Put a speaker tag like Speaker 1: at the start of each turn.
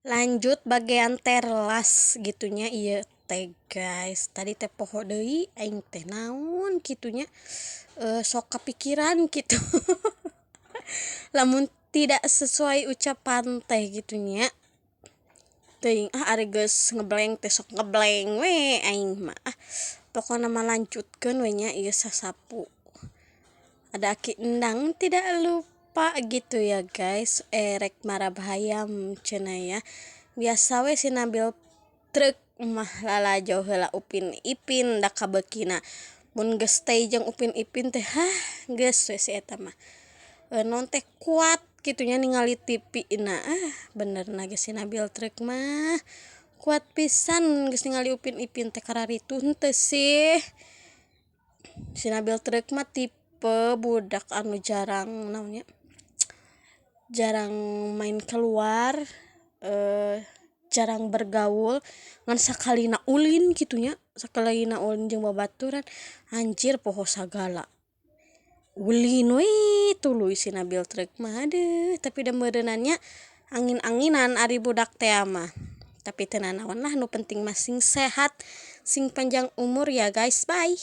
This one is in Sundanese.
Speaker 1: Lanjut bagian teras gitu nya ieu teh, guys. Tadi teh poho deui aing teh naon kitu nya, sok kepikiran gitu lamun tidak sesuai ucapan teh gitu nya. Teuing ah, ari geus ngeblank teh sok ngeblank we aing mah. Ah, pokona mah lanjutkeun we nya ieu sasapu. Ada Aki Endang, tidak lupa gitu ya, guys. Erek marab hayam cenah ya. Biasa we si Nabil truk mah, lalajo heula Upin Ipin da kabeukina. Mun geus stay jeung Upin Ipin teh, hah, geus we si eta mah naon teh, kuat kitu nya ningali TV na. Ah, bener na ge si Nabil truk mah kuat pisan, geus ningali Upin Ipin teh kararitu henteu sih. Si Nabil truk mah tipe budak anu jarang naon nya, jarang main keluar, jarang bergaul, ngan sakalina ulin kitu nya, sakalina ulin jeung babaturan, anjir, poho sagala, ulin we tuluy si Nabil truk mah. Aduh, tapi da meureunan nya angin-anginan ari budak teh mah, tapi teu nanaon lah, nu penting mah sing sehat, sing panjang umur ya, guys. Bye.